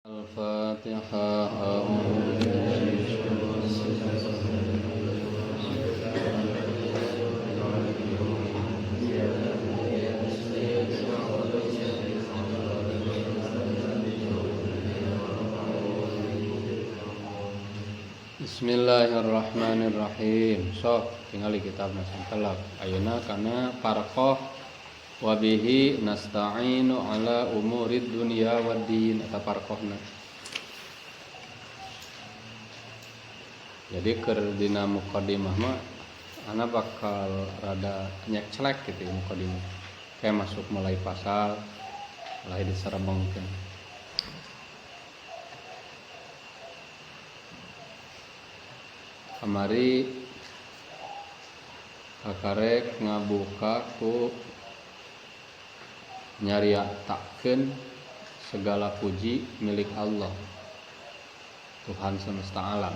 Al-Fatihah. Bismillahirrahmanirrahim. Sok tinggal di kitabna santelap. Ayeuna kana parqoh wabihi nasta'inu ala umurid dunya waddin eta parqohna. Jadi keur dina mukadimah mah ana bakal rada nyekclek gitu ya mukadimah. Kayak masuk mulai pasal mulai diserebengkeun. Kamari kakarek ngabuka ku nyariatakeun segala puji milik Allah Tuhan semesta alam.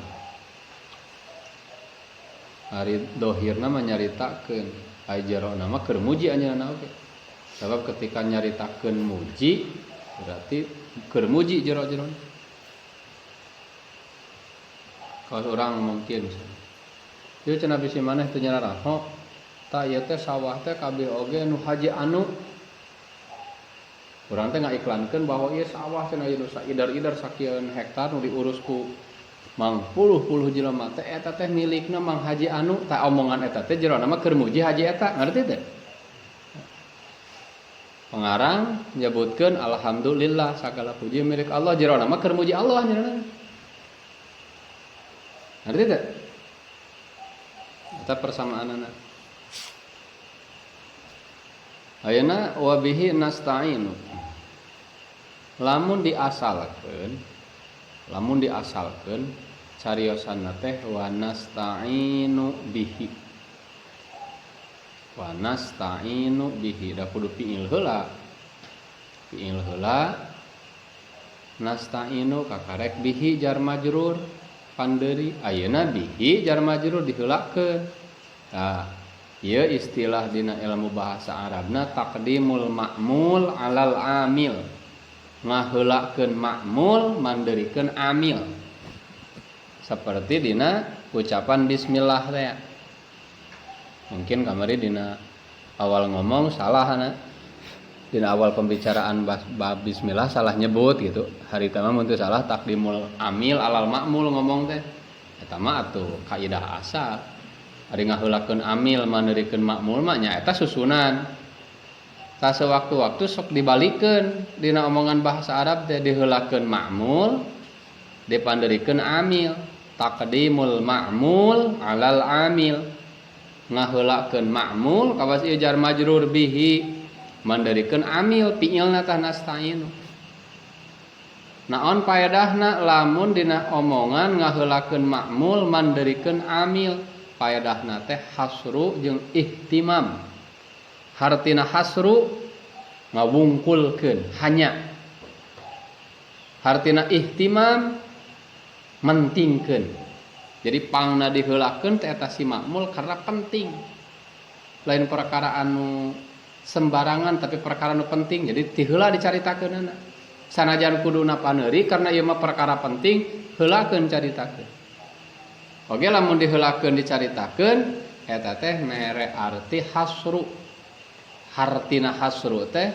Ari dohirna mah nyaritakeun, ari jerona mah keur muji anjeunna oge. Sebab ketika nyaritakeun muji berarti keur muji jero-jerona. Kalau orang mungkin ieu cenah bisi maneh teu nyararaho, tah ieu teh sawah teh kabeh oge nu haji anu. Urang teh ngaiklankeun bahwa ieu sawah cenah ieu nu saidar-idar sakieu hektar nu diurus ku mang puluh-puluh jelema teh eta teh milikna Mang Haji anu, tah omongan eta teh jerona mah keur muji haji eta, ngerti teh? Pengarang nyebutkeun alhamdulillah sagala puji milik Allah, jerona mah keur muji Allah jerona. Ngerti teh? Eta persamaanana. Ayeuna wabihi nasta'inu. Lamun diasalkeun cariosanna teh wa nasta'inu bihi. Wa nasta'inu bihi da kudu fi'il heula. Fi'il heula nasta'inu kakarek bihi jar majrur pandeuri ayeuna bihi jar majrur diheulakeun. Tah, ieu istilah dina ilmu bahasa Arabna taqdimul ma'mul alal amil. Ngaheulakeun ma'mul manderikeun amil. Seperti dina ucapan bismillah teh. Mungkin kamari dina awal ngomong salah na. Dina awal pembicaraan bab bismillah salah nyebut gitu. Harita mah mun teu salah takdimul amil alal ma'mul ngomong teh. Eta mah atuh kaidah asal. Ari ngaheulakeun amil manderikeun ma'mul mah nya eta susunan. Tah sewaktu-waktu sok dibalikeun dina omongan bahasa Arab teh diheulakeun ma'mul dipanderikeun amil. Taqdimul ma'mul alal amil. Ngaheulakeun ma'mul kawas ieu jar majrur bihi manderikeun amil fi'ilna tah nasta'inu. Naon paedahna lamun dina omongan ngaheulakeun ma'mul manderikeun amil, paedahna teh hasru jeung ihtimam. Hartina hasru ngawungkulkeun hanya, hartina ihtimam mentingkeun. Jadi pangna diheulakeun teh eta si ma'mul karena penting. Lain perkara anu sembarangan tapi perkara anu penting. Jadi ti heula dicaritakeunana. Sanajan kuduna paneuri karena ieu mah perkara penting heulakeun caritakeun. Oge lamun diheulakeun dicaritakeun eta teh mere arti hasru. Hartina hasru teh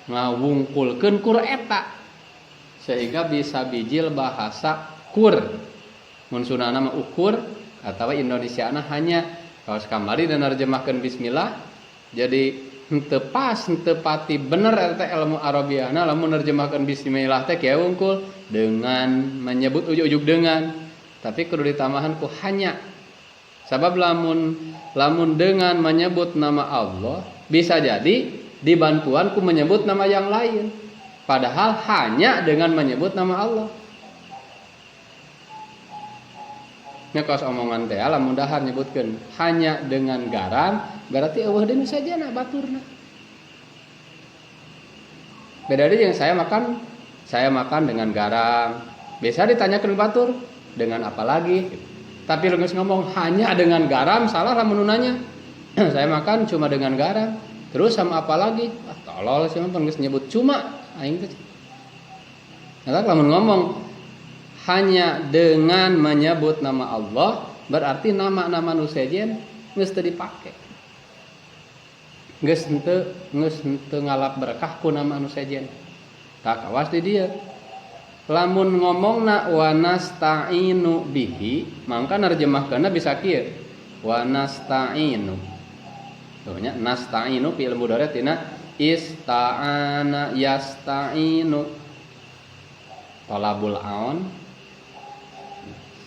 ngawungkulkeun kur eta sehingga bisa bijil bahasa kur. Mun sunana mah ukur atawa Indonesiana hanya. Kaos kamari dan nerjemahkeun bismillah jadi henteu pas henteu pati bener eta ilmu Arabiana lamun nerjemahkeun bismillah teh kieu wungkul dengan menyebut ujug-ujug dengan, tapi kudu ditambahan ku hanya. Sabab lamun dengan menyebut nama Allah bisa jadi dibantuan ku menyebut nama yang lain. Padahal hanya dengan menyebut nama Allah. Nya kaos omongan teh lamun dahar nyebutkeun hanya dengan garam berarti eueuh deui nu sajana baturna. Beda deui jeung saya makan dengan garam. Biasa ditanyakeun batur dengan apa lagi? Tapi lu geus ngomong hanya dengan garam salah lamun nanya. Saya makan cuma dengan garam. Terus sama apa lagi? Ah tolol sih mah geus nyebut cuma aing teh. Nah, lamun ngomong hanya dengan menyebut nama Allah berarti nama-nama nu sejen geus teu dipake. Geus henteu ngalap berkah ku nama anu sejen. Tah kawas di dieu. Lamun ngomongna wa nasta'inu bihi, mangka nerjemahkeunna bisa kieu. Wa nasta'inu. Tuh nya nasta'inu fi'il mudhari tina ista'ana yasta'inu. Talabul aun.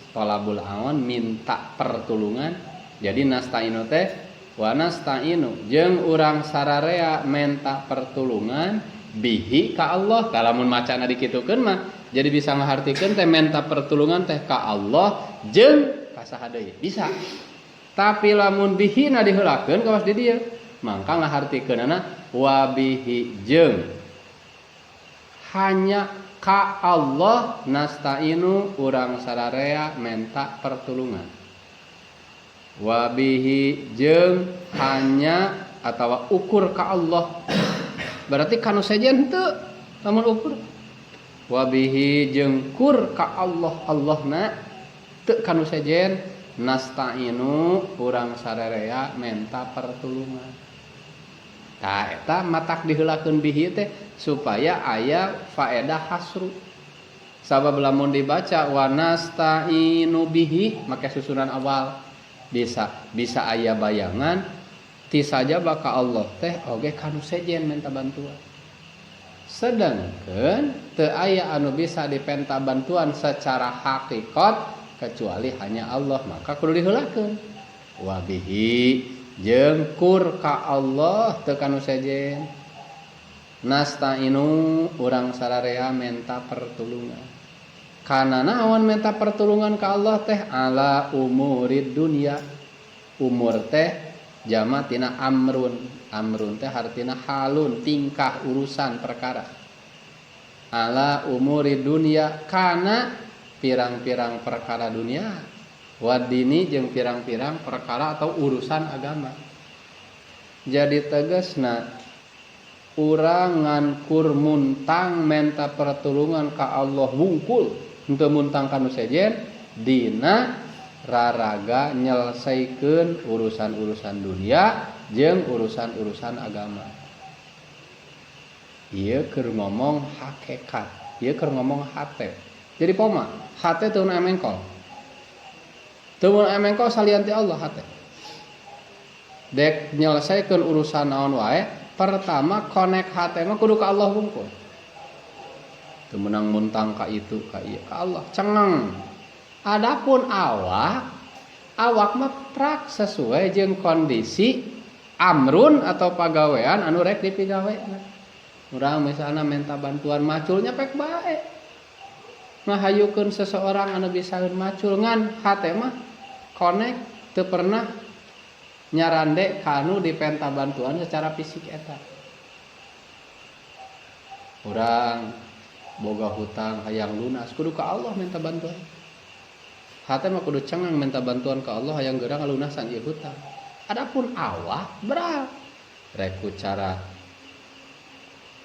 Talabul aun minta pertulungan. Jadi nasta'inu teh wa nasta'inu jeung urang sararea menta pertulungan bihi ka Allah. Lamun macana dikitukeun mah jadi bisa ngahartikeun teh menta pertulungan teh ka Allah jeung ka saha deui. Bisa. Tapi lamun bihi na diheulakeun kawas di dieu, mangka ngahartikeunana wa bihi jeung hanya ka Allah nasta'inu urang sararea menta pertulungan. Wa bihi jeung hanya atawa ukur ka Allah. Berarti kanu sejen henteu lamun ukur. Wa bihi jeung kur ka Allah, Allahna teu kanu sejen nasta'inu urang sararea menta pertulungan. Tah eta matak diheulakeun bihi teh supaya aya faedah hasru. Sabab lamun dibaca wa nasta'inu bihi make susunan awal bisa aya bayangan ti saja baka Allah teh oge kanu sejen minta bantuan. Sedangkan teu aya anu bisa dipenta bantuan secara hakikat kecuali hanya Allah, maka kudu diheulakeun. Wa bihi jeung kur ka Allah teu kanu sejen. Nasta'inu urang sararea menta pertulungan. Kana naon menta pertulungan ka Allah teh ala umurid dunya. Umur teh jama tina amrun. Amrun teh hartina halun, tingkah, urusan, perkara. Ala umurid dunya kana pirang-pirang perkara dunia. Wadini jeung pirang-pirang perkara atau urusan agama. Jadi tegasna urang ngankur muntang menta pertulungan ka Allah wungkul henteu muntang ka nu sejen dina raraga nyelesaikeun urusan-urusan dunia jeung urusan-urusan agama. Ieu keur ngomong hakikat, ieu keur ngomong hate. Jadi poma, hate teu mengkol. Teu mengkol salian ti Allah hate. Dek nyelesaikeun urusan naon wae, pertama konek hate mah kudu ka Allah wungkul. Teu meunang muntang ka itu ka ieu ka Allah cengang. Adapun awak, awak mah prak sesuai jeung kondisi amrun atau pagawean anu rek dipigawena. Urang misalna minta bantuan maculnya pek bae. Ngahayukeun seseorang anu bisaeun macul ngan hate mah konek teu pernah nyarande kanu dipenta bantuan secara fisik eta. Urang boga hutang hayang lunas kudu ka Allah minta bantuan. Hate mah kudu cengang minta bantuan ka Allah hayang geura ngalunasan ieu hutang. Adapun awak berat rek ku cara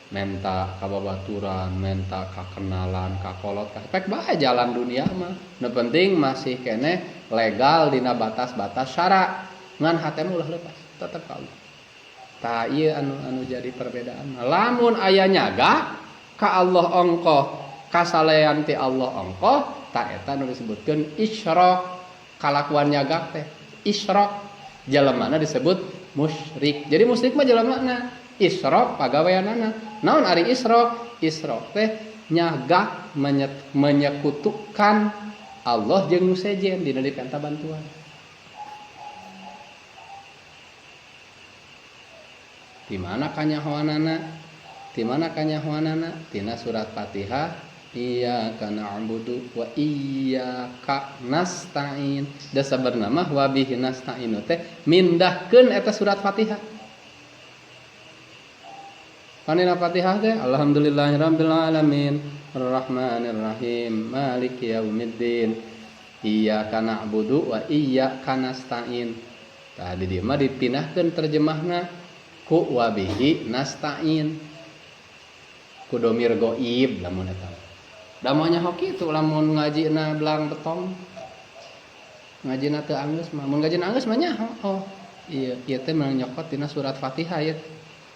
menta ka babaturan, menta ka kenalan, ka kolot, ka pek bae jalan dunia mah. Nu penting masih keneh legal dina batas-batas syara. Ngan hate mah ulah lepas, tetep ka Allah. Tah ieu anu jadi perbedaan. Lamun aya nyaga ka Allah ongkoh, kasalean ti Allah ongkoh, tah eta nu disebutkeun isyrok, kalakuan nyagak teh isyrok. Jelemana disebut musyrik. Jadi musyrik mah jelemana isyrok pagaweanana. Naon ari isyrok? Isyrok teh nyagak menyekutukan Allah jeung nu sejen dina dipenta bantuan. Di mana kanyahoanana? Di mana kanyahoanana? Tina surat Fatihah, iyyaka na'budu wa iyyaka nasta'in. Da sabarna mah wa bihi nasta'inu teh mindahkeun eta surat Fatihah. Panina Fatihah teh alhamdulillahirabbil alamin arrahmanirrahim maliki yaumiddin iyyaka na'budu wa iyyaka nasta'in. Tah di dieu mah dipindahkeun terjemahna ku wa bihi nasta'in. Ku domir goib lamun eta. Da moal nyaho kitu lamun ngajina belang betong. Ngajina teu anggeus mah, mun ngajina anggeus mah nyaho. Oh, iya ieu teh meunang nyokot tina surat Fatihah ieu.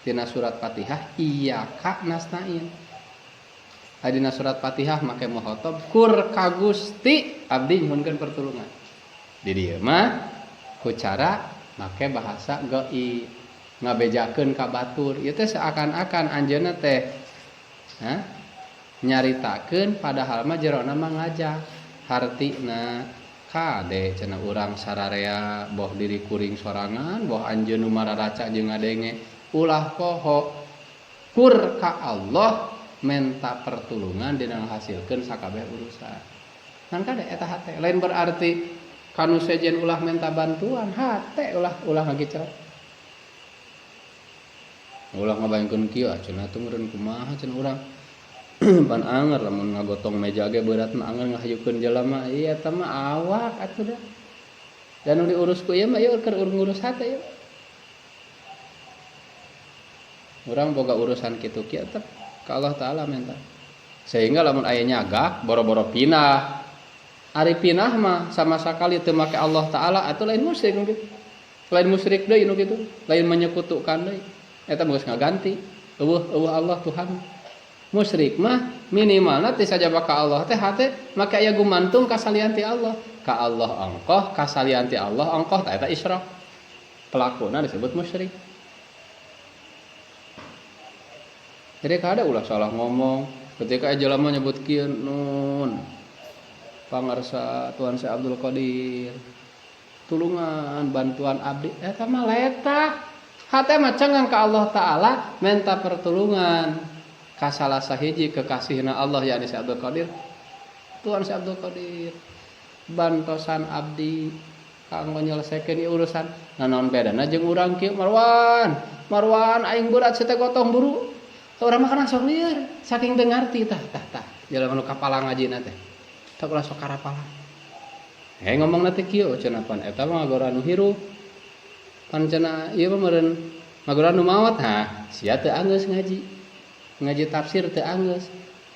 Tina surat Fatihah iyyaka nasta'in. Dina surat Fatihah make muhotob kur ka Gusti abdi nyuhunkeun pertulungan. Di dieu mah ku cara make bahasa gaib ngabejakeun ka batur. Ieu teh seakan-akan anjeunna teh nyaritakeun padahal mah jerona mah ngajak. Hartina kade cenah urang sararea boh diri kuring sorangan boh anjeun nu mararaca jeung ngadenge ulah poho kur ka Allah menta pertulungan dina ngahasilkeun sakabeh urusan. Ngan kade eta hate lain berarti kanu sejen ulah menta bantuan, hate ulah ngagicrot. Ulah ngabayangkeun kieu cenah teh meureun kumaha cenah urang. Pan anger lamun ngagotong meja ge berat mah anger ngahayukeun jelema ieu eta mah awak atuh da. Dan nu diurus ku ieu mah ieu keur ngurus hate ieu. Urang boga urusan kitu kieu tetep ka Allah Ta'ala minta. Sehingga lamun aya nyagak boro-boro pinah. Ari pinah mah sama sakali teu make Allah Ta'ala atuh lain musyrik nu kitu. Lain musyrik deui nu kitu, lain menyekutukan deui. Eta geus ngaganti eueuh Allah Tuhan. Musyrik mah minimalna teh sajaba ka Allah teh hate make aya gumantung ka salian ti Allah. Ka Allah ongkoh, ka salian ti Allah ongkoh tah eta isyrak. Pelakuna disebut musyrik. Jadi kada ulah salah ngomong ketika jelema nyebut kieu nun pangarsa Tuan Syekh Abdul Qadir tulungan bantuan abdi eta mah letah hate mah cengang ka Allah Ta'ala menta pertulungan ka salah sahiji kekasihna Allah yakni Syekh Abdul Qadir. Tuan Syekh Abdul Qadir bantosan abdi kanggo nyelesaikeun ieu urusan. Nah naon bedana jeung urang kieu Marwan Marwan aing berat sete gotong buru. Urang mah kana sok lieur saking teu ngarti tah tah tah jelema nu kapala ngajina teh tah ulah sok karapala. Ngomongna teh kieu cenah pan eta mah ngagora nu hirup pan cenah ieu mah meureun ngagora nu maot. Ha sia teu anggeus ngaji ngaji tafsir teu anggeus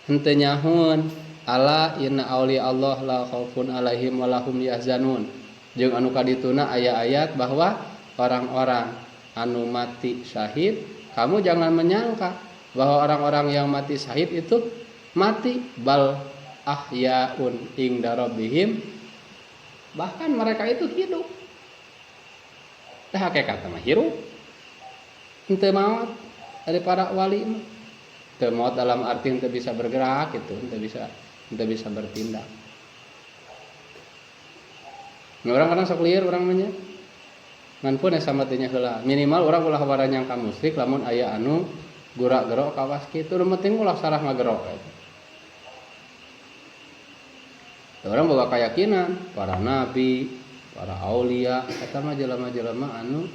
henteu nyahoeun ala inna auliya Allah la khaufun alaihim wa lahum yahzanun. Jeung anu kadituna aya ayat bahwa orang-orang anu mati syahid kamu jangan menyangka bahwa orang-orang yang mati syahid itu mati bal ahyaun inda rabbihim, bahkan mereka itu hidup. Tah hakikatna mah hirup henteu maot dari para wali mah. Teu maot dalam arti henteu bisa bergerak gitu, henteu bisa bertindak. Nah, orang kadang sok lieur urang mah nya. Ngan pun asa matinya heula. Minimal urang ulah waranyang ka musyrik lamun aya anu gurak-gerok kawas kitu, nu penting ulah sarah ngagerok eta. Orang boga keyakinan para nabi, para aulia eta mah jelema-jelema anu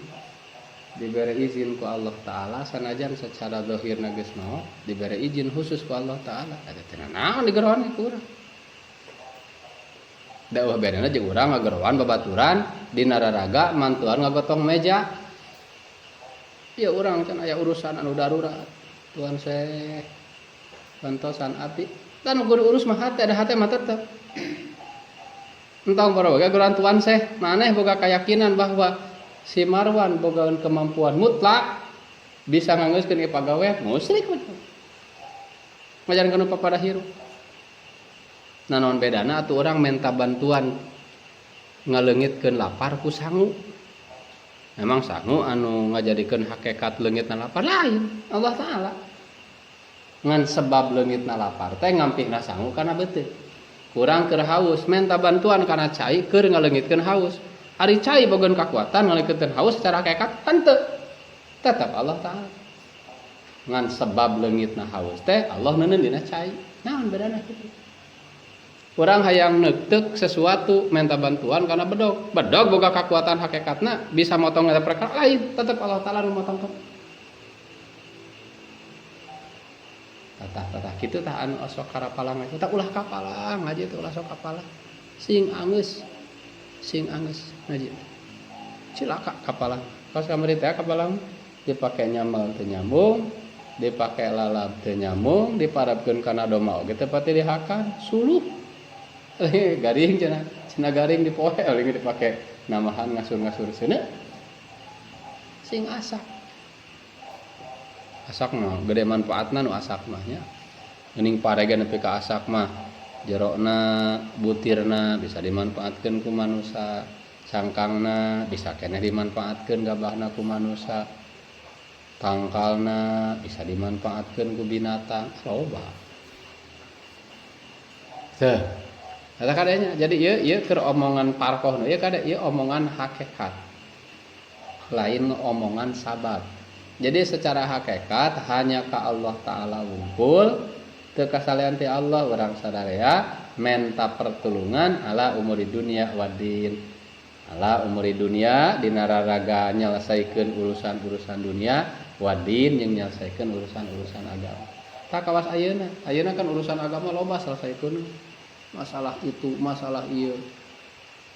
diberi izin ku Allah Ta'ala sanajan secara zahirna geus maot diberi izin khusus ku Allah Ta'ala. Eta teh naon digeroan ku urang. Da eueuh bedana jeung urang ngageroan babaturan dina raraga mantuan ngagotong meja. Ya urang can aya urusan anu darurat. Tuan Syekh bantosan abdi. Dan kudu urus mah hate, ada hate mah tetep. Entong boro boga geroan Tuan Syekh, maneh boga keyakinan bahwa si Marwan boga kemampuan mutlak bisa nganggeuskeun ieu pagawean, musyrik mah. Ngajaran nu papada hirup. Nah naon bedana atuh urang menta bantuan ngaleungitkeun lapar ku sangu. Memang sangu anu ngajadikeun hakikat leungitna lapar lain Allah Ta'ala. Ngan sebab leungitna lapar teh ngampihna sangu kana beuteung. Kurang keur haus menta bantuan kana cai keur ngaleungitkeun haus. Ari cai boga kakuatan ngaleungitkeun haus secara hakikat henteu. Tetep Allah Ta'ala. Ngan sebab leungitna haus teh Allah neuneun dina cai. Naon bedana kitu? Urang hayang neuteuk sesuatu minta bantuan karena bedog. Bedog boga kekuatan hakikatna bisa motong eta perkara lain, tetep Allah Ta'ala nu motong. Tatah-tatah kitu tah anu osok karapalang teh ulah kapalang ngaji teh ulah sok kapalang. Sing anggeus ngaji. Cilaka kapalang. Kos kamari teh kapalang dipake nyambel teu nyambung, Dipake lalab teu nyambung, diparabkeun kana domba oge teu pati dihakan, suluh. Garing cenah, cenah garing dipoe euling dipake namahan ngasur-ngasur seuneu. Sing asak. Asak mah gede manfaatna nu asak mah nya. Geuning parege nepi ka asak mah jerona, butirna bisa dimanfaatkeun ku manusa, cangkangna bisa keneh dimanfaatkeun gabahna ku manusa. Tangkalna bisa dimanfaatkeun ku binatang, loba. Teu. Eta kadenya. Jadi ieu ieu keur omongan parkoh nu ieu kade ieu omongan hakikat. Lain omongan sabab. Jadi secara hakikat hanya ka Allah Ta'ala wungkul, teu kasalian ti Allah urang sadarea menta pertulungan ala umuri dunia waddin. Ala umuri dunia dina raraga nyelesaikeun urusan-urusan dunia, waddin jeung nyelesaikeun urusan-urusan agama. Tak kawas ayeuna, ayeuna kan urusan agama loba selesaikeun. Masalah itu, masalah ieu.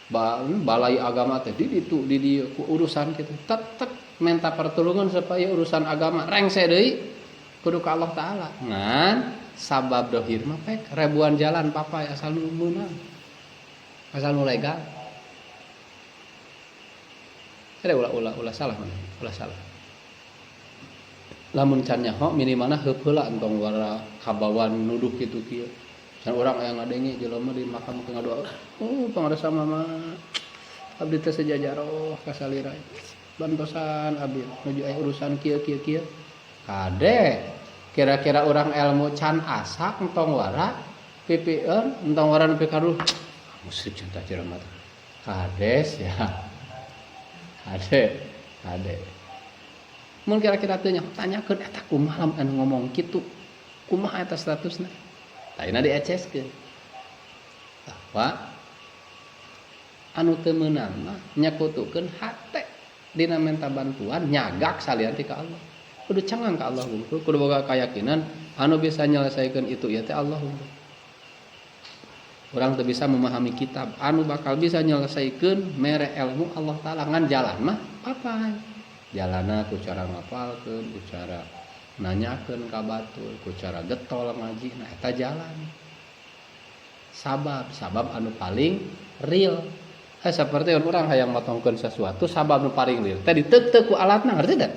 Balai agama teh di ditu di dieu ku urusan kitu. Tetep menta pertulungan supaya urusan agama rengse deui kudu ka Allah Ta'ala. Ngan sabab dohir mah pek ribuan jalan papai asal nu meunang. Asal nu legal. Ada ulah salah mana? Ulah salah. Lamun can nyaho minimalna heup heula entong wara kabawan nuduh kitu kieu. Can urang aya ngadenge jelema di makam keur ngadoa. Oh, pangarsa mama abdi teh sejajaroh ka salira. Bantosan abdi nuju aya urusan kieu kieu kieu. Kade kira-kira urang ilmu can asak entong wara pipieun entong wara nepi ka duh musyrik cinta jelema teh. Kades ya. Kade, kade. Mun kira-kira teu nyaho tanyakeun eta kumaha lamun anu ngomong kitu. Kumaha eta statusna? Lainna dieceskeun. Bahwa anu teu meunang mah nyekutukeun hate dina menta bantuan nyagak salian ti ka Allah. Kudu cengang ka Allah wungkul, kudu boga keyakinan anu bisa nyelesaikeun itu ieu teh Allah wungkul. Urang teu bisa memahami kitab anu bakal bisa nyelesaikeun mere ilmu Allah Ta'ala ngan jalan mah papai. Jalanna ku cara ngapalkeun, ku cara nanyakeun ka batur, ku cara getol ngaji, nah eta jalan. Sabab, sabab anu paling real. Seperti urang hayang motongkeun sesuatu, sabab anu paling real teh diteuk-teuk ku alatna, ngerti teh?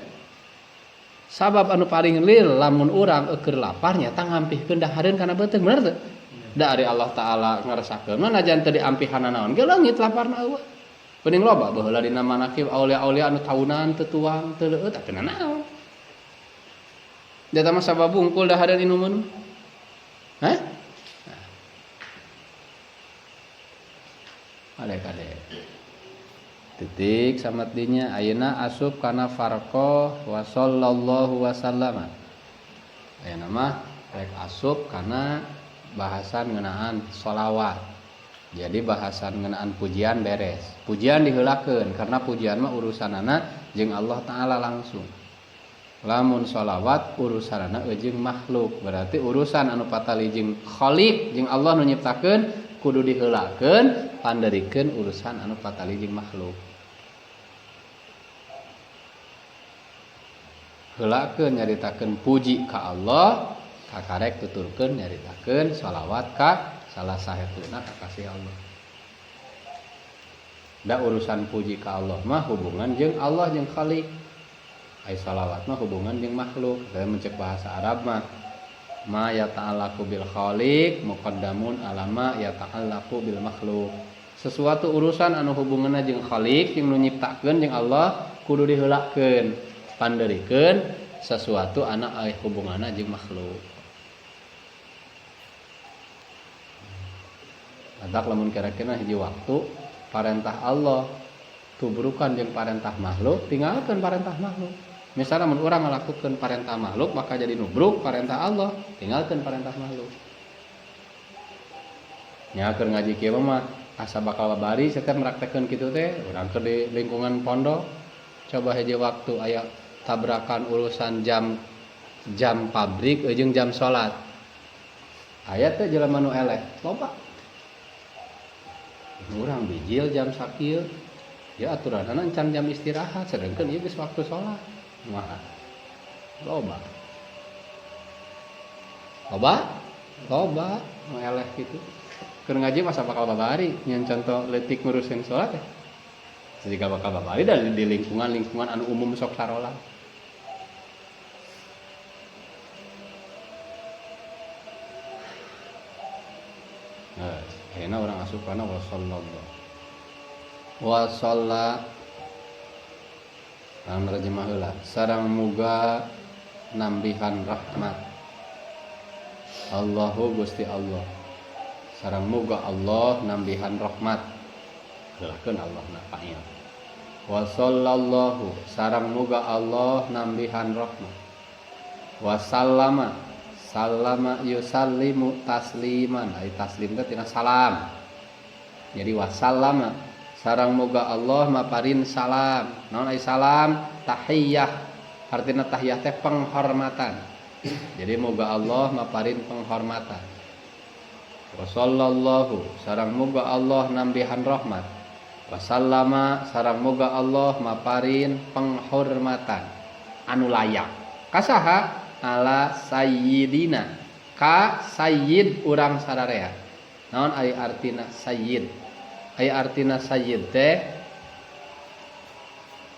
Sabab anu paling real lamun urang eueur lapar nyata ngampihkeun dahareun kana beuteung, bener teu? Da ari Allah Ta'ala ngaresakeun mah najan teu diampihanna naon ge leungit laparna eueuh. Geuning loba baheula dina manaqib aulia-aulia anu taunan teu tuang teu leueut teh naon. Jata mah sabab bungkul dahareun inumeun. Hah? Kade-kade. Titik samat dinya ayeuna asup kana farqah wa sallallahu wasallama. Ayeuna mah rek asup kana bahasan ngeunaan sholawat. Jadi bahasan ngeunaan pujian beres. Pujian diheulakeun karena pujian mah urusanana jeung Allah Ta'ala langsung. Lamun sholawat urusanana jeung makhluk, berarti urusan anu patali jeung Khalik jeung Allah nu nyiptakeun kudu diheulakeun panderikeun urusan anu patali jeung makhluk. Heulakeun nyaritakeun puji ka Allah, kakarek tuturkeun nyaritakeun sholawat ka salah sahetuna kakasih Allah. Da urusan puji ka Allah mah hubungan jeung Allah jeung Khalik. Ai sholawat mah hubungan jeung makhluk. Saya mencek bahasa Arab mah ma yata'allaqu bil khaliq muqaddamun ala ma yata'allaqu bil makhluk. Sesuatu urusan anu hubunganna jeung khalik jeung nu nyiptakeun jeung Allah kudu diheulakeun, panderikeun sesuatu anu aya hubunganna jeung makhluk. Matak lamun kira-kira hiji waktu parentah Allah tubrukan jeung parentah makhluk, tinggalkeun parentah makhluk. Misalnya mun urang ngalakukeun parentah makhluk maka jadi nubruk parentah Allah, tinggalkeun parentah makhluk. Nya keur ngaji kieu mah asa bakal babari setiap meraktekeun kitu teh, urang keur di lingkungan pondok coba hiji waktu aya tabrakan urusan jam pabrik jeung jam salat. Aya teh jelema nu eleh, loba. Urang bijil jam sakieu, ya aturanana encan jam istirahat, sedangkan ieu geus waktu salat. Wah, loba. Loba? Loba nu eleh kitu. Keur ngaji masa bakal babari nyen contoh leutik ngurusin salat teh. Jika bakal babari dari di lingkungan-lingkungan anu umum sok sarolat. Nah, ayeuna urang asup kana wa sallallahu. Wa shalla nerjemah heula sareng muga nambihan rahmat Allahu Gusti Allah sareng muga Allah nambihan rahmat heulakeun Allah na fa'il wa sallallahu sareng muga Allah nambihan rahmat wa sallama sallama yusallimu tasliman ai taslim teh tina salam jadi wa sallama sareng muga Allah maparin salam naon ai salam tahiyyah artina tahiyyah teh penghormatan jadi muga Allah maparin penghormatan wa sallallahu sareng muga Allah nambihan rahmat wa sallama sareng muga Allah maparin penghormatan anu layak kasaha ala sayyidina ka sayyid urang sararea naon ai artina sayyid ai artina sayyid teh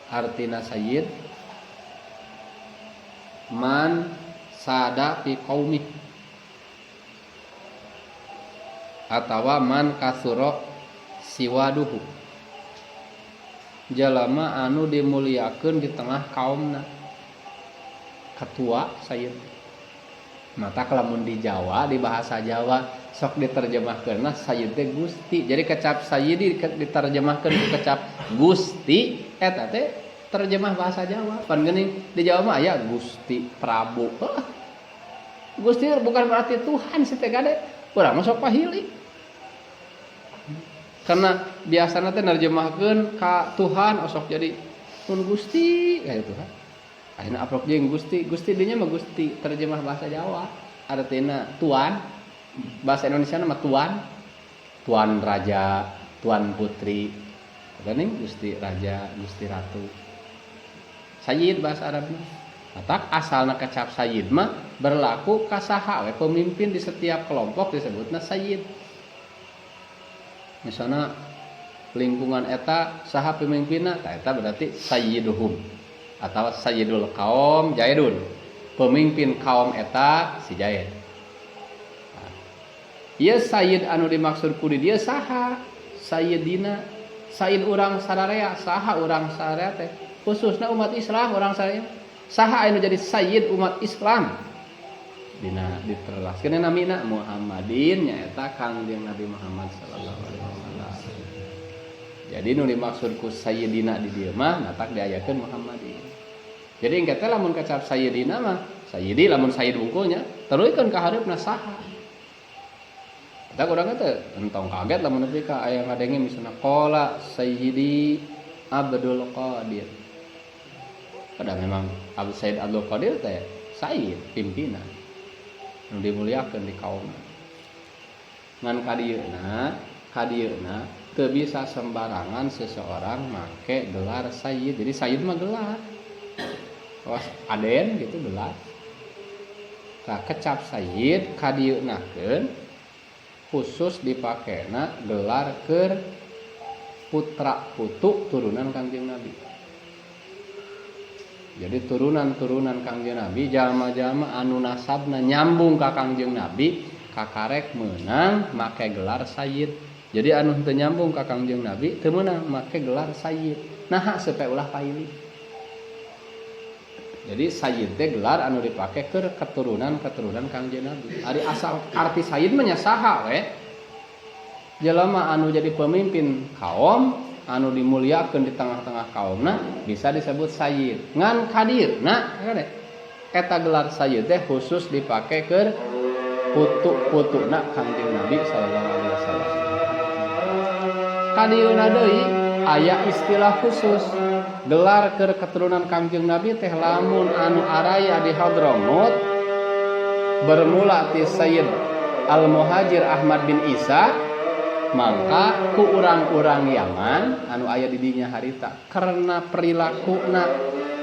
artina sayyid man sada fi qaumi atawa man kasura siwaduhu jalama anu dimuliakeun di tengah kaumna ketua sayyid mata lamun di Jawa di bahasa Jawa sok diterjemahkeunna sayyid teh Gusti jadi kecap sayyidi diterjemahkeun ku kecap Gusti eta teh terjemah bahasa Jawa pan geuning di Jawa mah aya Gusti Prabu. Gusti bukan berarti Tuhan sih teh gade urang mah sok pahili karena biasana teh nerjemahkeun ka Tuhan osok jadi mun Gusti kayak Tuhan akhirna aprok jeung Gusti Gusti dinya mah Gusti terjemah bahasa Jawa artina tuan bahasa Indonesia nama tuan tuan raja tuan putri geuning Gusti raja Gusti ratu sayyid bahasa Arabna matak asalna kecap sayyid mah berlaku ka saha we pemimpin di setiap kelompok disebutna sayyid misalna lingkungan eta saha pemimpinna ta eta berarti sayyiduhum atau sayyidul kaum Jaidun pemimpin kaum eta si Jaid. Ieu sayyid anu dimaksud ku di dieu saha sayyidina sayyid urang sararea saha urang sararea teh khususna umat Islam urang sararea saha anu jadi sayyid umat Islam dina diterlaskeun namina Muhammadin nyaeta Kangjeng Nabi Muhammad sallallahu alaihi wasallam. Jadi nu dimaksud ku sayyidina di dieu mah matak diayakeun Muhammadin. Jadi engke teh lamun kecap sayyidina mah sayyidi lamun sayyid wungkulnya teruykeun ka hareupna saha. Eta urang teh entong kaget lamun nepi ka aya ngadenge misalna qala sayyidi Abdul Qadir. Padahal memang Abu Sayyid Abdul Qadir teh sayyid pimpinan nu dimuliakeun di kaum. Ngan kadieuna teu bisa sembarangan seseorang make gelar sayyid. Jadi sayyid mah gelar. Was aden gitu gelar. Tah kecap sayyid kadieunakeun khusus dipakena gelar keur putra putu turunan Kangjeng Nabi. Jadi turunan-turunan Kangjeng Nabi jalma-jalma anu nasabna nyambung ka Kangjeng Nabi kakarek meunang make gelar sayyid. Jadi anu teu nyambung ka Kangjeng Nabi teu meunang make gelar sayyid. Naha supaya ulah paili. Jadi sayyid teh gelar anu dipake keur keturunan-keturunan Kangjeng Nabi. Ari asal arti sayyid mah nya saha we? Jelema anu jadi pemimpin kaum anu dimuliakeun di tengah-tengah kaumna bisa disebut sayyid. Ngan kadirna kade eta gelar sayyid teh khusus dipake keur putu-putuna Kangjeng Nabi sallallahu alaihi wasallam. Kadieuna deui aya istilah khusus gelar keur keturunan Kangjeng Nabi teh lamun anu araya di Hadramut bermula ti Sayyid Al-Muhajir Ahmad bin Isa mangka ku urang-urang Yaman anu aya di dinya harita karena perilakuna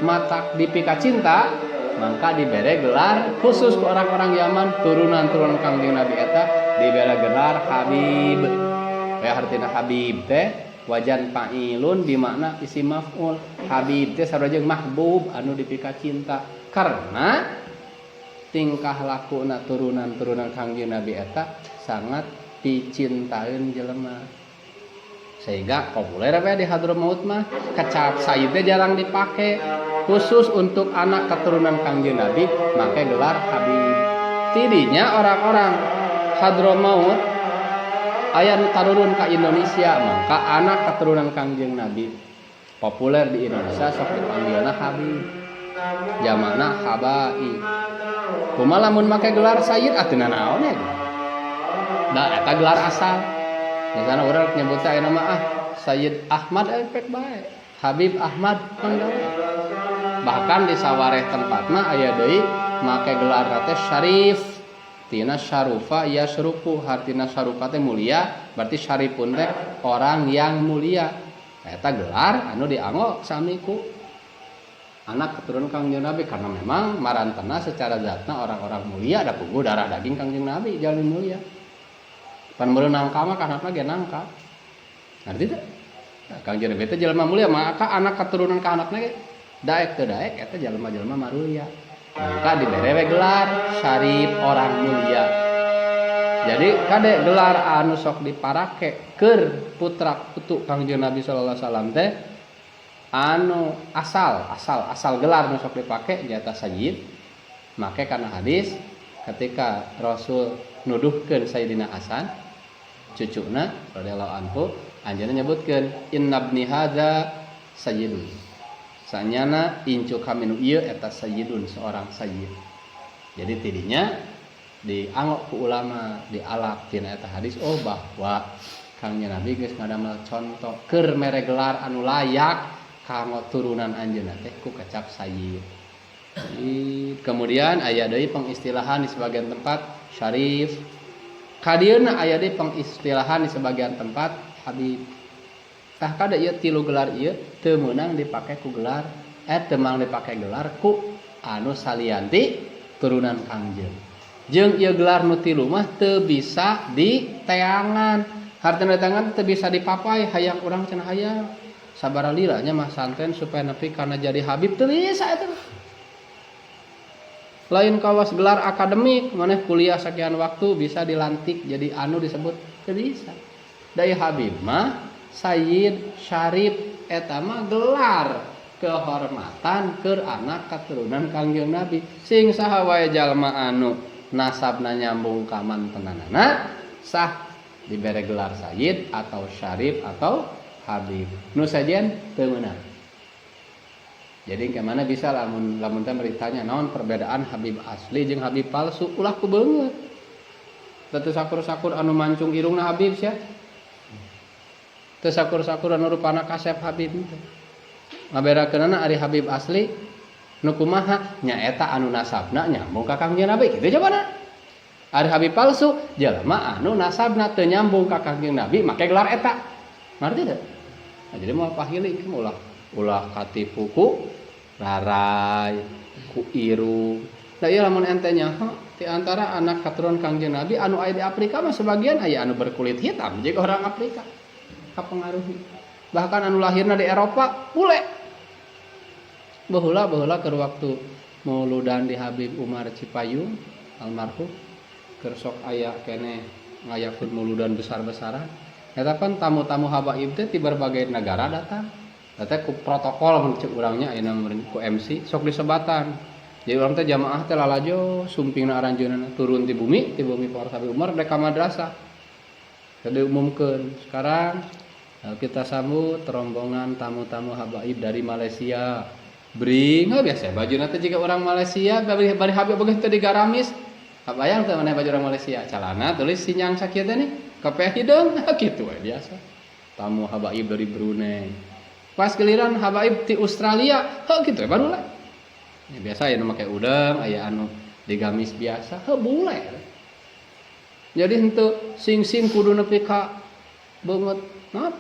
matak dipika cinta Maka dibere gelar khusus ke orang-orang Yaman, turunan-turunan Kangjeng Nabi eta dibere gelar Habib. Ya, artina Habib teh wajan fa'ilun bimakna isim maf'ul. Habib teh sarua jeung mahbub, anu dipika cinta, karena tingkah lakuna turunan-turunan Kangjeng Nabi eta sangat dicintain jelema, sehingga populer apa di Hadramaut mah kecap Sayyid teh jarang dipake. Khusus untuk anak keturunan Kangjeng Nabi make gelar Habib. Tidinya orang-orang Hadramaut aya nu tarurun ka Indonesia, maka anak keturunan Kangjeng Nabi populer di Indonesia sok dipanggilna Habib, jamana habaib. Kumaha lamun make gelar Sayyid atuh, naon ya? Da eta gelar asal. Misalnya orang nyebutnya aya nama, ah, Sayyid Ahmad, efek bae. Habib Ahmad mangga. Bahkan di sawareh tempat mah aya deui make gelar teh Syarif. Tina syarufa yasrufu, hartina syarufa teh mulia, berarti syarifun teh orang yang mulia. Eta gelar anu dianggo sami ku anak keturunan Kangjeng Nabi, karena memang marantena secara zatna orang-orang mulia, ada puguh darah daging Kangjeng Nabi jalmi mulia. Pan meureun nangka mah kana ge nangka. Ngerti teu? Nah, Kangjeng Nabi teh jelema mulia, maka anak keturunan ka anakna ge daek teu daek eta jelema-jelema marulia. Maka dibere we gelar syarif, orang mulia. Jadi kade, gelar anu sok diparake keur putra putu Kangjeng Nabi sallallahu alaihi wasallam teh anu asal asal asal gelar nu sok dipake nyaeta Sayyid, make karena hadis ketika Rasul nuduhkeun Sayyidina Hasan cucuna radhiyallahu anhu, anjeunna nyebutkeun, "Innabni hadza sayyidun," sanyana incu kami nu ieu eta sayyidun, seorang sayyid. Jadi tidinya dianggap ku ulama, dialak tina eta hadis, oh, bahwa Kangjeng Nabi geus ngadamel contoh keur mere gelar anu layak kanggo turunan anjeunna teh ku kecap sayyid. Kemudian aya deui pengistilahan di sebagian tempat syarif. Kadieuna aya deui pengistilahan di sebagian tempat habib. Tah, kada ieu tilu gelar ieu teu meunang dipake ku gelar, eh, teu meunang dipake gelar ku anu salianti turunan Kangjeng. Jeung ieu gelar nu tilu mah teu bisa diteangan. Hartina diteangan, teu bisa dipapai, hayang urang cenah, hayang sabaraha lila nya mah santen supaya nepi kana jadi habib, teu bisa eta. Lain kawas gelar akademik, maneh kuliah sekian waktu bisa dilantik jadi anu disebut, teu bisa. Dari habib mah, sayyid, syarif eta mah gelar kehormatan keur anak keturunan Kangjeng Nabi. Sing saha wae jalma anu nasabna nyambung ka mantenanana sah dibere gelar sayyid atau syarif atau habib. Nu sajen teu meunang. Jadi kemana bisa lamun lamun teh beritanya naon perbedaan habib asli jeung habib palsu, ulah ku beungeut. Teu sakur-sakur anu mancung irungna habib sia. Teu sakur-sakur anu rupana kasep habib teh. Ngaberakeunana ari habib asli nu kumaha, nyaeta anu nasabna nyambung ka Kangjeng Nabi, kitu jawabanna. Ari habib palsu jelema anu nasabna teu nyambung ka Kangjeng Nabi make gelar eta. Ngarti teu? Nah, jadi moal pahili, ulah ulah katipu ku rarai ku irung. Nah, ieu lamun ente nyaho di antara anak keturunan Kangjeng Nabi anu aya di Afrika mah sebagian aya anu berkulit hitam jika orang Afrika kapengaruhi. Bahkan anu lahirna di Eropa bule. Baheula baheula keur waktu mauludan di Habib Umar Cipayung almarhum, keur sok aya keneh ngayakeun mauludan besar-besaran. Eta pan tamu-tamu habaib teh di berbagai negara datang. Eta ku protokol mun cek urangnya ayeuna ku MC sok disebatan. Jadi urang teh jamaah teh lalajo sumpingna aranjeunna turun ti bumi Pak Habib Umar rek ka madrasah. Jadi diumumkeun, sekarang kita sambut rombongan tamu-tamu habaib dari Malaysia. Bring biasa baju teh jika orang Malaysia bari bari habib begitu teh digaramis. Kabayang teh maneh baju orang Malaysia, calana tulis sinyang sakieu teh nih, kopiah hideung kitu we biasa. Tamu habaib dari Brunei. Pas giliran habaib ti Australia, heuh, kitu we baru lah. Ya, biasa aya nu make udang, aya anu digamis biasa, heuh, bule. Jadi henteu sing-sing kudu nepi ka beungeut maaf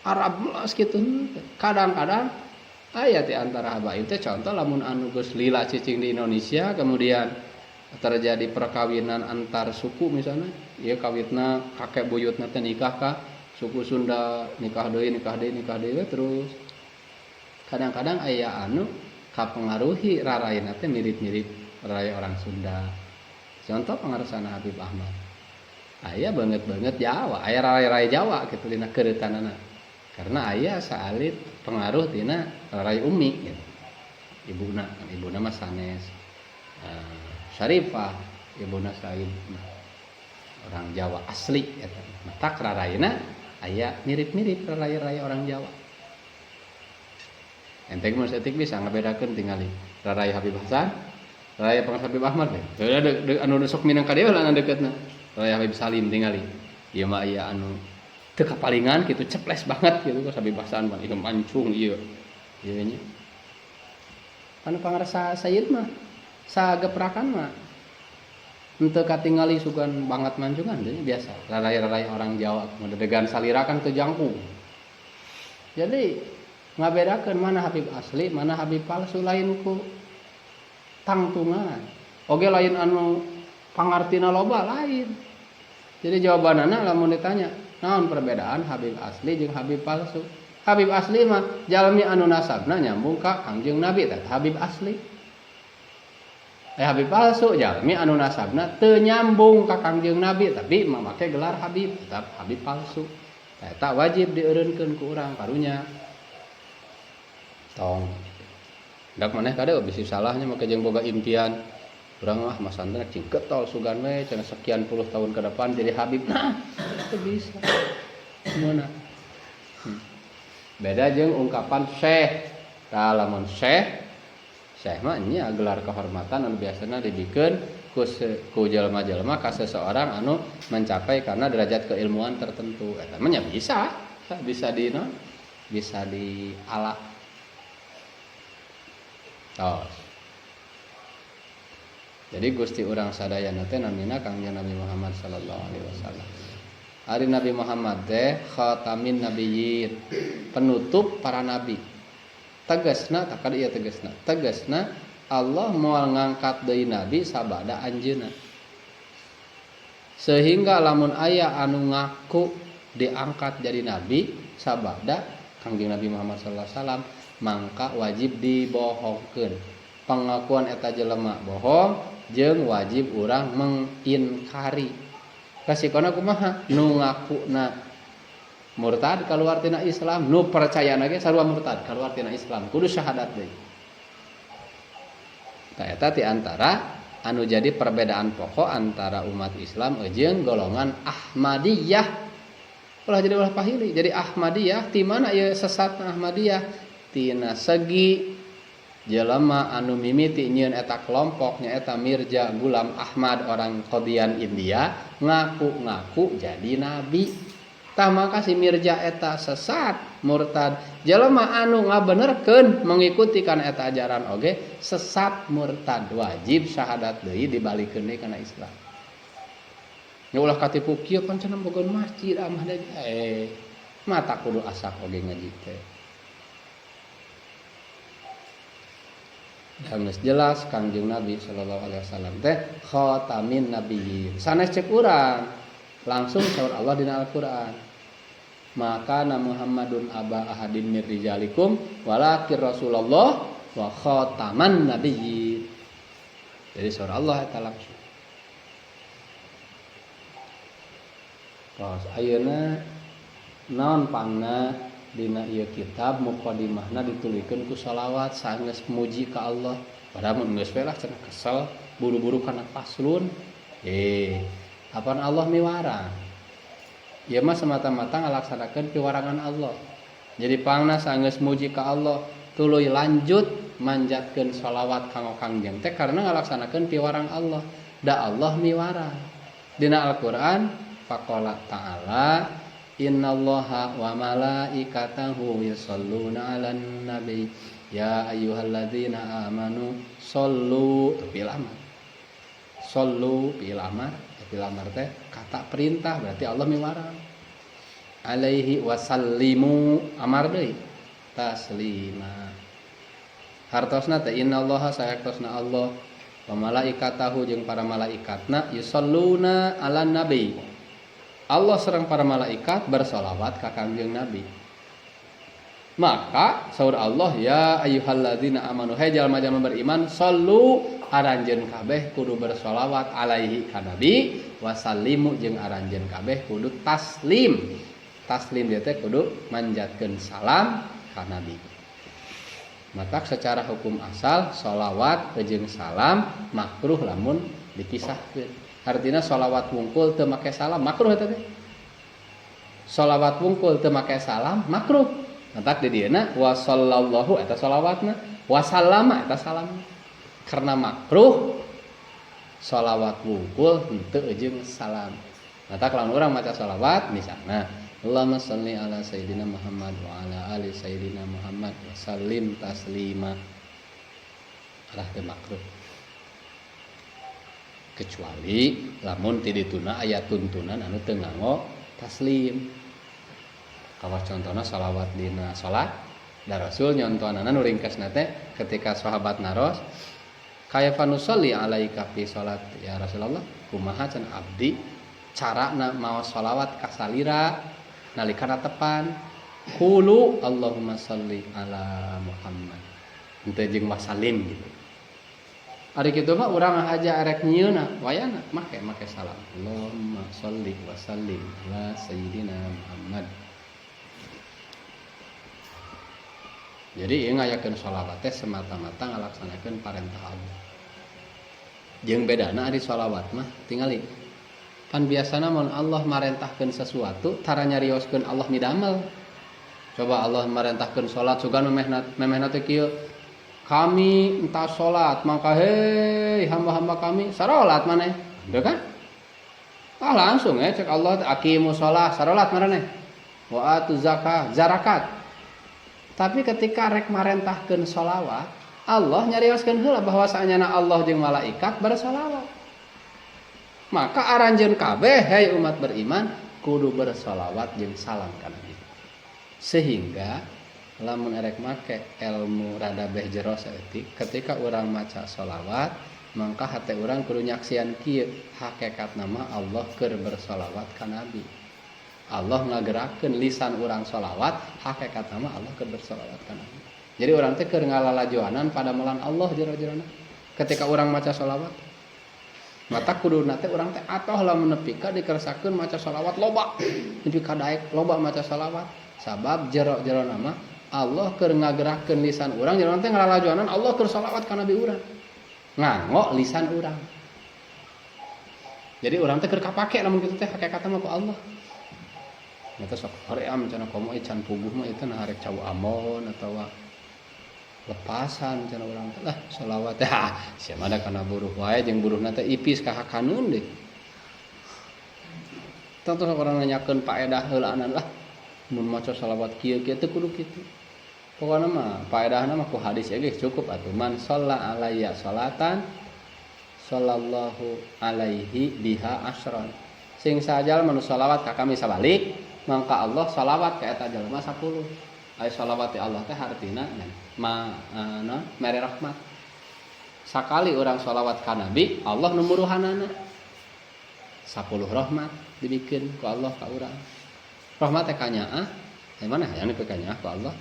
Arab melas kitu. Kadang-kadang Aya di antara habaib teh contoh lamun anu geus lila cicing di Indonesia kemudian terjadi perkawinan antar suku misalnya, ieu kawitna kakek buyutna teh nikah ka suku Sunda, nikah deui nikah deui nikah deui terus. Kadang-kadang aya anu kapengaruhi raraina teh mirip-mirip rarai orang Sunda. Contoh pangarsana Habib Ahmad. Aya banget-banget Jawa, aya rarai-rarai Jawa kitu dina keureutanana. Karena aya saalit pengaruh tina rarai umi gitu. Ibuna, kan ibuna mah sanes Syarifah, ibuna Said orang Jawa asli eta. Matak raraina aya mirip-mirip rarai-rarai orang Jawa. Ente mun saeutik bisa ngabedakeun tingali rarai Habib Hasan, rarai Pangarsa Habib Ahmad we. Anu sok minang ka dieu lah deketna. Rarai Habib Salim tingali. Ieu mah aya anu teu kapalingan kitu ceples banget gitu kos Habib Hasan mah ieu mancung ieu. Ieu nya. Anu Pangarsa Sayyid mah sageprakan mah henteu katingali sugan banget mancungan teh biasa. Rarai-rarai orang Jawa dedegan salira kan teu jangkung. Jadi ngabedakeun mana Habib asli, mana Habib palsu lain ku tangtungan. Oge lain anu pangartina loba lain. Jadi jawabanana lamun ditanya, naon perbedaan Habib asli jeung Habib palsu? Habib asli mah jalmi anu nasabna nyambung ka Kangjeng Nabi teh Habib asli. Habib palsu jalmi anu nasabna teu nyambung ka Kangjeng Nabi tapi make gelar Habib, tetap Habib palsu. Eta wajib dieureunkeun ku urang karunya. Tong. Dak maneh kade bisi salahnya make jeung boga impian. Urang mah masantren cing getol sugan we cenah sekian puluh tahun ke depan jadi Habib. Nah, itu bisa. Gimana? Beda jeung ungkapan syekh. Tah lamun syekh, syekh mah nya gelar kehormatan anu biasana dibikeun ku jelema-jelema ka seseorang anu mencapai karena derajat keilmuan tertentu. Eta mah nya bisa, bisa di no, bisa di ala. Tos. Jadi Gusti urang sadayana teh namina Kangjeng Nabi Muhammad sallallahu alaihi wasallam. Ari Nabi Muhammad teh khatamin nabiyyin, penutup para nabi. Tegasna tak ieu tegasna. Tegasna Allah moal ngangkat deui nabi sabada anjeunna. Sehingga lamun aya anu ngaku diangkat jadi nabi sabada Kangjeng Nabi Muhammad sallallahu alaihi wasallam, mangka wajib dibohongkeun. Pengakuan eta jelema bohong jeung wajib urang menginkari. Kasikona kumaha? Nu ngakuna murtad kaluar tina Islam, nu percayana ge sarua murtad kaluar tina Islam, kudu syahadat deui. Tah eta ti antara anu jadi perbedaan pokok antara umat Islam jeung golongan Ahmadiyah. Ulah jadi ulah pahili. Jadi Ahmadiyah ti mana ieu sesatna Ahmadiyah? Tina segi jelema anu mimiti nyieun eta kelompok nyaeta Mirza Ghulam Ahmad orang Qadian India ngaku-ngaku jadi nabi. Tah maka si Mirza eta sesat murtad. Jelema anu ngabenerkeun mengikuti kana eta ajaran oge sesat murtad, wajib syahadat deui dibalikeun deui kana Islam. Nya ulah katipu kieu pan cenah boga masjid amah deui. Mata kudu asak oge ngaji teh. Dan geus jelas Kangjeng Nabi sallallahu alaihi wasallam teh khatamin nabiyyin. Sanes cek urang, langsung saur Allah dina Al-Qur'an. Maka na Muhammadun aba ahadin mir rijalikum walakin Rasulullah wa khataman nabiyyin. Jadi saur Allah eta langsung. Tos ayeuna naon pangna dina ieu kitab mukadimahna ditulikeun ku shalawat saenggeus muji ka Allah. Padahal mun geus we lah cenah kesel buru-buru kana faslun. Apan Allah miwarang. Ieu mah semata-mata ngalaksanakeun piwarangan Allah. Jadi pangna saenggeus muji ka Allah tuluy lanjut manjatkeun shalawat kanggo Kangjeng teh karena ngalaksanakeun piwarang Allah. Da Allah miwarang. Dina Al-Qur'an faqala ta'ala innallaha wa malaikatahu yusholluna 'alan nabi ya ayyuhalladzina amanu shollu fi'il amar. Shollu fi'il amar, fi'il amar teh kata perintah berarti Allah miwarang. Alaihi wasallimu amar deui taslima. Hartosna teh innallaha sayaktosna Allah wa malaikatahu jeung para malaikatna yusalluna 'alan nabi. Allah sareng para malaikat bersolawat ka Kangjeng Nabi. Maka saur Allah ya ayyuhalladzina amanu hay jalma-jalma beriman sallu aranjeun kabeh kudu bersolawat alaihi ka nabi wasallimu jeung aranjeun kabeh kudu taslim. Taslim dia teh kudu manjatkeun salam ka nabi. Matak secara hukum asal solawat jeung salam makruh lamun dikisahkeun. Artinya solawat wungkul teu make salam makruh eta teh. Solawat wungkul teu make salam makruh. Matak di dieuna wa sallallahu eta solawatna wa sallama eta salamna. Karena makruh solawat wungkul henteu jeung salam. Matak lamun urang maca solawat misalna Allahumma shalli ala sayyidina Muhammad wa ala ali sayyidina Muhammad wa sallim taslima. Arah teu makruh. Kecuali lamun ti dituna aya tuntunan anu teu nganggo taslim. Kawas contohna shalawat dina salat da Rasul nyontohanana nu ringkasna teh ketika sahabat naros kaifa nusalli alaika fi salat ya Rasulullah, kumaha cenah abdi carana maos shalawat ka salira nalikana tepan qulu Allahumma shalli ala Muhammad henteu jeung wasallim gitu. Ari kitu mah urang aja arek nyieunna wayana make make salam Allahumma shalli wa sallim ala sayyidina Muhammad. Jadi ieu ngayakeun sholawat teh semata-mata ngalaksanakeun parentah Allah. Jeung bedana ari sholawat mah tingali. Pan biasana mun Allah marentahkeun sesuatu tara nyarioskeun Allah midamel. Coba Allah marentahkeun salat sugan memehna teh kieu. Kami entah salat maka hei hamba-hamba kami sarolat maneh. Henteu kan? Ah langsung ya cek Allah aqimu shalah sarolat maneh. Wa atu zakah zarakat. Tapi ketika rek marentahkeun sholawat, Allah nyarioskeun heula bahwasanya Allah jeung malaikat bersolawat. Maka aranjeun kabeh hei umat beriman kudu bersolawat jeung salam ka Nabi. Sehingga lamun erek make ilmu rada beh jero saeutik, ketika urang maca sholawat, mangka hate urang kudu nyaksian kieu hakikatna mah Allah keur bersolawat ka Nabi. Allah ngagerakeun lisan urang sholawat, hakikatna mah Allah keur bersolawat ka Nabi. Jadi urang teh keur ngalalajoanan padamelan Allah jero-jerona. Ketika urang maca sholawat, mata kuduna teh urang teh atoh lamun nepi ka dikersakeun maca sholawat loba. Nepi ka daek loba maca sholawat. Sabab jero-jerona mah Allah keur ngagerakeun lisan urang, jero teh ngalalajoanan Allah keur sholawat ka Nabi urang. Nganggo lisan urang. Jadi urang teh keur kapake lamun kitu teh hakikatna mah ku Allah. Nyata sok hoream cenah komo can puguh mah itu nah arek cau amon atawa lepasan cenah urang teh lah sholawat teh ah sia mah da kana buruh wae jeung buruhna teh ipis ka hakaneun deui. Tong sok urang nanyakeun paedah heulaanan lah mun maca sholawat kieu kieu teh kudu kitu. Pokona mah paedahna mah ku hadis ge cukup atuh man shalla alayya sholatan sallallahu alaihi biha asron. Sing sajalma nu sholawat ka kami sabalik mangka Allah sholawat ka eta jelema 10. Ai sholawat ti Allah teh hartina ma na mere rahmat. Sakali urang sholawat ka Nabi, Allah nu muruhanana. 10 rahmat dibikeun ku Allah ka urang. Rahmat teh kanyaah, aya mana hayang nepi kanyaah ku Allah?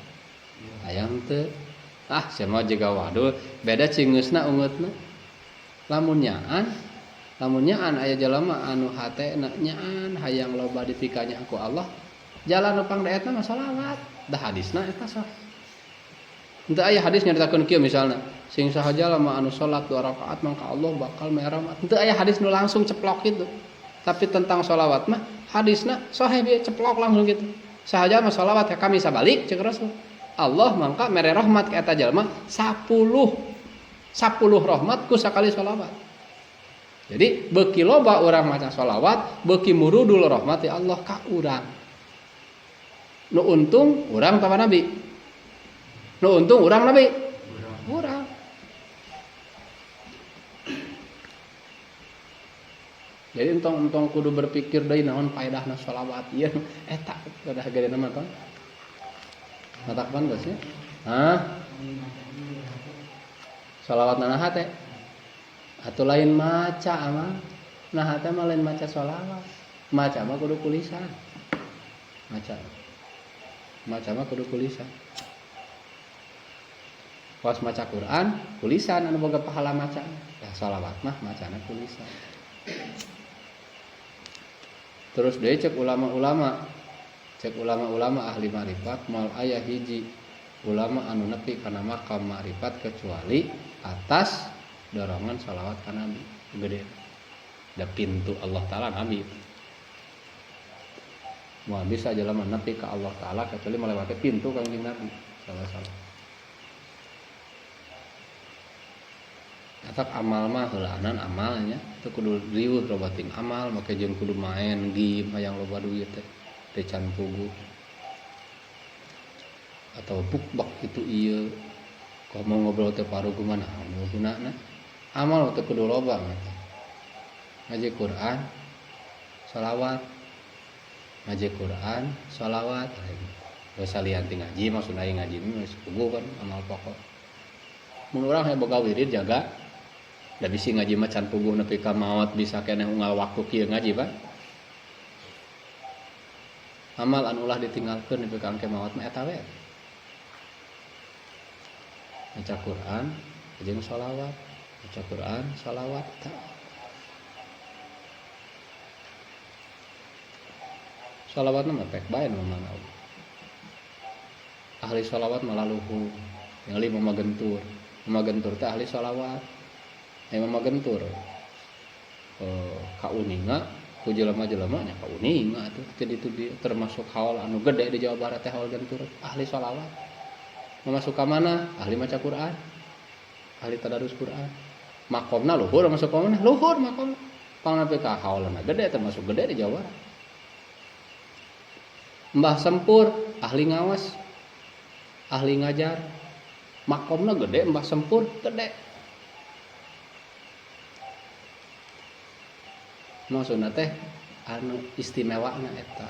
Hayang teu. Ah, sia mah jiga wadul, beda cingeusna ungeutna. Lamun nyaan aya jalma anu hatena nyaan hayang loba dipikanya ku Allah, jalan nu pangdaetna mah sholawat. Da hadisna eta sahih. Henteu aya hadis nyaritakeun kieu misalna, sing saha jalma anu salat 2 rakaat mangka Allah bakal mere rahmat. Henteu aya hadis nu langsung ceplok kitu. Tapi tentang sholawat mah hadisna sahih bieu ceplok langsung kitu. Saha jalma sholawat ka kami sabalik ceuk Rasul. Allah mangka mere rahmat ka eta jalma 10. 10 rahmat ku sakali sholawat. Jadi beuki loba urang maca sholawat, beuki murudul rahmat ya Allah ka urang. Nu untung urang tawa Nabi. Nu untung urang Nabi. Urang. Jadi entong-entong kudu berpikir deui naon paedahna sholawat ieu eta udah gede nama ton. Matak pan geus nya? Hah? Sholawat na hate atuh lain maca mah. Nah hate mah lain maca sholawat. Maca mah kudu kulisan. Maca. Maca mah kudu kulisan. Pas maca Quran, kulisan anu boga pahala maca. Ya sholawat mah macana kulisan. Terus deui cek ulama-ulama ahli ma'rifat moal aya hiji ulama anu nepi kana makam ma'rifat kecuali atas dorongan sholawat ka Nabi. Gede. Da pintu Allah Ta'ala Nabi. Moal bisa jelema nepi ka Allah Ta'ala kecuali melewati pintu Kangjeng Nabi sallallahu alaihi wasallam. Atap amal mah heulaanan amalnya teu kudu riweuh loba ting amal make jeung kudu main game hayang loba duit teh teh can puguh atau bukbak itu ieu komo ngobrol teh parugu mah naon gunana amal teh kudu loba mah ngaji Quran sholawat ngaji Quran sholawat geus salian ti ngaji maksudna aing ngaji mah geus puguh kan amal pokok mun urang hayang boga wirid jaga da bisi ngaji mah can puguh nepi ka maot bisa keneh unggal waktu kieu ngaji Pak. Amal anu ulah ditinggalkeun nepi ka engke maot mah eta we. Maca Quran jeung sholawat, maca Quran, sholawat eta. Sholawatna mah pek bae nu mana. Ahli sholawat mah laluhu, ningali Mama Gentur. Mama Gentur teh ahli sholawat. Mama Gentur kauninga ku jelema-jelema nya kauninga atuh teh ditu termasuk haul anu gede di Jawa Barat teh haul Gentur ahli sholawat. Mama suka mana? Ahli maca Quran. Ahli tadarus Quran. Makomna luhur masuk ka mana? Luhur makomna. Pangna ka haulna gede termasuk gede di Jawa Barat. Mbah Sempur ahli ngawas, ahli ngajar. Makomna gede Mbah Sempur gede. Maksudna teh anu istimewana eta.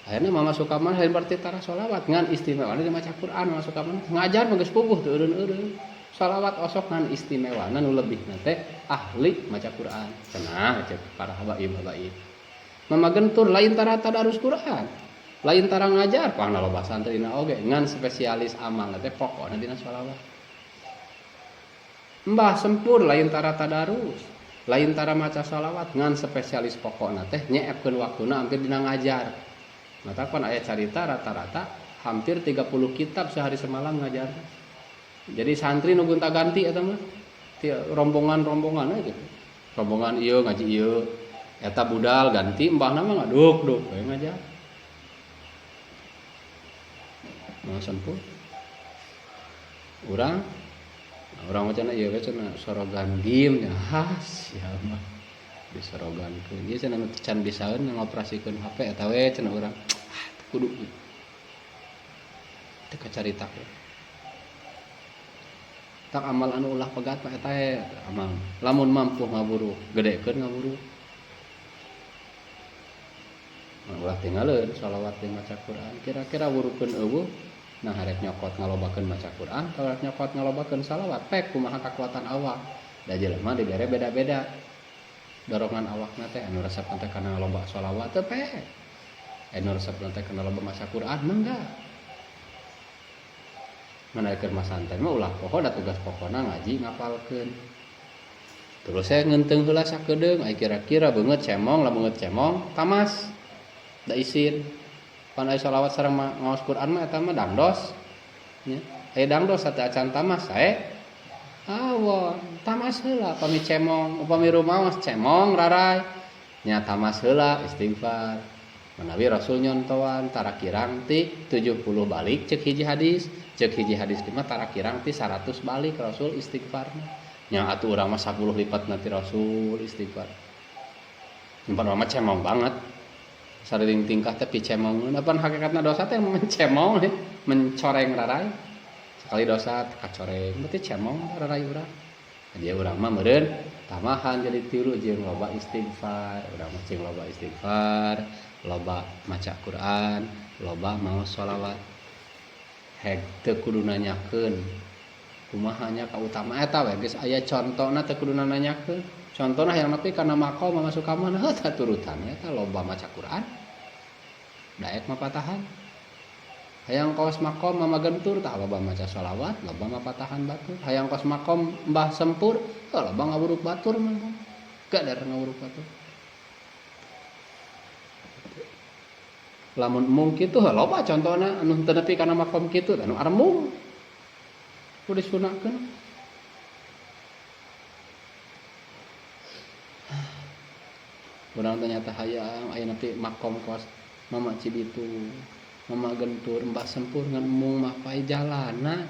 Ayeuna mah masuk ka mana lain berarti tara sholawat ngan istimewana di maca Quran masuk ka mana ngajar mah geus puguh teu eureun-eureun. Sholawat osok ngan istimewana nu lebihna teh ahli maca Quran. Cenah cek para habaib-habaib. Mama Gentur lain tara tadarus Quran. Lain tara ngajar pangna loba santrina oge ngan spesialis amalna teh pokona dina sholawat. Mbah Sempur lain tara tadarus. Lain tara maca sholawat ngan spesialis pokokna teh nyeepkeun waktuna hampir dina ngajar. Mata pan aya carita rata-rata hampir 30 kitab sehari semalam ngajar. Jadi santri nu gonta-ganti eta mah rombongan-rombongan we gitu. Rombongan ieu ngaji ieu eta budal ganti mbahna mah ngaduk-duk we ngajar. Mah Sempur. Urang orang macam ieu we cenah sorogan game nya has ya mah disorogankeun ieu cenah can bisaeun ngoperasikeun HP eta we cenah urang ah kudu teu kacaritakeun tak amal anu ulah pegat mah eta amal lamun mampu ngaburu gedekeun ngaburu ulah tinggalkeun sholawat jeung maca Quran kira-kira wurukeun eueuh. Nah harek nyokot ngalobakeun maca Quran, kalau harek nyokot ngalobakeun shalawat, pek kumaha kakuatan awak. Da jelema dibere beda-beda. Dorongan awakna teh anu resep teh kana loba shalawat teh pek. Anu resep teh kana loba maca Quran mangga. Mana keur mah santai mah ulah poho da tugas pokona ngaji ngapalkeun. Terus saya ngenteung heula sakedeung, ai kira-kira beungeut cemong, lah beungeut cemong tamas. Da isin. Pan aya sholawat sareng ngaos Quran mah eta mah dangdos nya. Aya dangdos sate acan tamas sae. Awon, tamas heula pami cemong, upami rumaos cemong rarai. Nya tamas heula istighfar. Manawi Rasul nyontoan tara kirang ti 70 balik cek hiji hadis, cek hiji hadis mah tara kirang ti 100 balik Rasul istighfarna. Nya atuh urang mah 10 lipat nanti Rasul istighfar. Nyimpan urang mah cemong banget. Sariring tingkah teh picemong apan hakikatna dosa teh mencemong mencoreng rarai sekali dosa kacoreng berarti cemong rarai urang jadi urang mah meureun tamahan jadi tiru jeung loba istighfar urang mah jeung loba istighfar loba maca Quran loba maos sholawat heg teu kudu nanyakeun Kumaha nya kautama eta we geus aya contona teu kudu nanyakeun. Contona hayang nepi kana maqam masuk ka mana heuh tah turutan eta loba maca Quran. Daek mapatahan. Hayang kaos maqam Mama Gentur tah loba maca sholawat, loba mapatahan batur. Hayang kaos maqam Mbah Sempur, heuh loba ngawuruk batur mah. Gadar ngawuruk batur. Lamun mung kitu heuh loba contona anu teu nepi kana maqam kitu anu aremung. Kudu disunahkeun. Urang teh nyata hayang aya nepi maqam kaos Mama Cibitu, Mama Gentur, Mbah Sempur ngan mung mah pae jalana.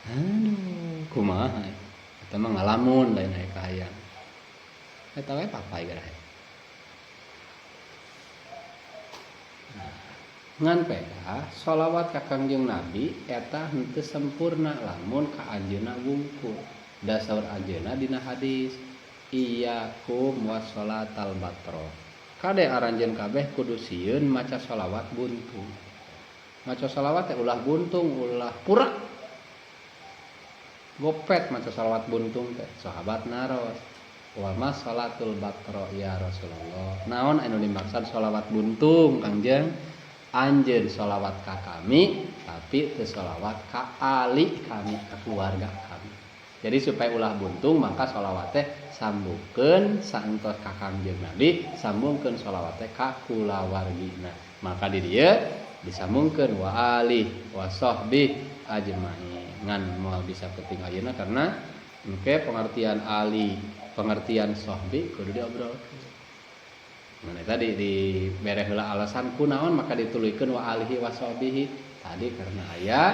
Aduh, kumaha eta mah ngalamun lain aya kahayang. Eta we papai geura. Ngan peda sholawat ka Kangjeng Nabi eta henteu sempurna lamun ka anjeunna wungkul. Da saur anjeunna dina hadis iyyakum wassalatal batro. Kade aranjeun kabeh kudu sieun maca sholawat buntung. Maca sholawat teh ulah buntung, ulah pura. Gopet maca sholawat buntung teh. Sahabat naros, wa ma sholatul batro ya Rasulullah. Naon anu dimaksud sholawat buntung Kangjeng? Anjeun sholawat ka kami tapi teu sholawat ka ali kami, ka keluarga kami. Jadi supaya ulah buntung maka sholawat teh sambungkeun saentos ka Kangjeng Nabi, sambungkeun sholawat teh ka kulawargina. Maka di dieu disambungkeun wa ali wa sahbi ajmain. Ngan moal bisa penting ayeuna karena engke pengertian ali, pengertian sahbi kudu diobrolkeun. Nah, tadi dibere heula alasan kunaon maka dituluykeun wa alihi wa sahbihi tadi karena aya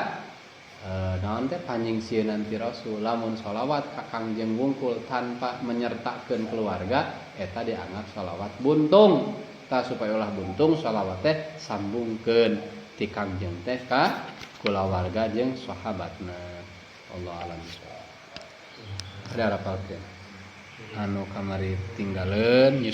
naon teh panyingsieunan ti Rasul lamun sholawat ka Kangjeng wungkul tanpa menyertakeun keluarga eta dianggap sholawat buntung. Tah supaya ulah buntung sholawat teh sambungkeun ti Kangjeng teh ka kulawarga jeung sahabatna. Allah alam bisawab. Ada rapalkeun anu kamari tinggaleun.